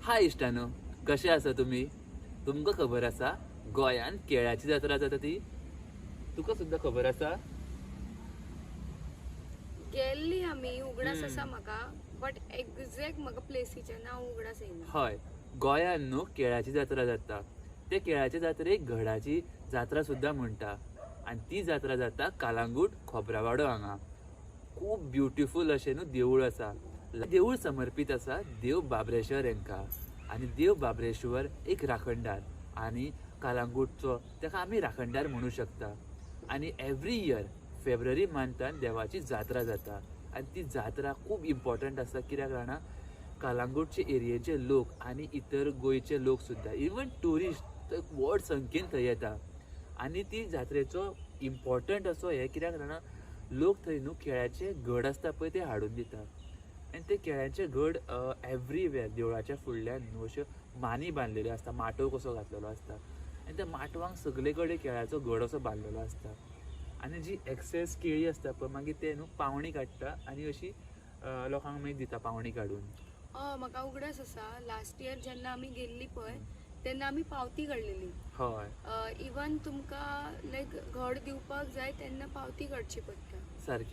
हाय इश्टानो, कशे आसा तुमी? तुमकां खबर आसा गोंयांत केळ्याची जात्रा जाता ती? तुका सुद्दां खबर आसा? गेल्ली आमी, उगडास आसा म्हाका, बट एग्जॅक्ट म्हाका प्लेसीचें नांव उगडास येना. हय, गोंयांत न्हू केळ्याची जात्रा जाता. ते केळ्याच्या जात्रेक घडाची जात्रा सुद्दां म्हणटा आनी ती जात्रा जाता कालांगूट खोबरावाडो हांगा. खूब ब्युटिफूल अशें न्हू देवूळ आसा. देवूळ समर्पीत आसा देव बाबरेश्वर हांकां आनी देव बाबरेश्वर एक राखणदार आनी कालांगूटचो ताका आमी राखणदार म्हणू शकता. आनी एवरी इयर फेब्रुवारी मंथान देवाची जात्रा जाता आनी ती जात्रा खूब इम्पॉर्टंट आसा. कित्याक जाणा, कालांगूटचे एरियेचे लोक आनी इतर गोंयचे लोक सुद्दां, इवन ट्युरिस्ट व्हड संख्येन थंय येता. आनी ती जात्रेचो इम्पॉर्टंट असो हें कित्याक जाणा, लोक थंय न्हू केळ्याचे घड आसता पळय ते हाडून दिता आनी ते केळ्याचे घड एवरीवेर देवळाच्या फुडल्यान न्हू अश्यो मानी बांदलेल्यो आसता, माटोव कसो घातलेलो आसता आनी त्या माटवांक सगळे कडेन केळ्याचो घड असो बांदलेलो आसता. आनी जी एक्सेस केळी आसता पळय मागीर ते न्हू पावणी काडटा आनी अशी लोकांक मागीर दिता पावणी काडून. हय, म्हाका उगडास आसा लास्ट इयर जेन्ना आमी गेल्ली पळय तेन्ना आमी पावती काडलेली. हय, इवन तुमकां लायक घड दिवपाक जाय तेन्ना पावती काडची पडटा. सारकी.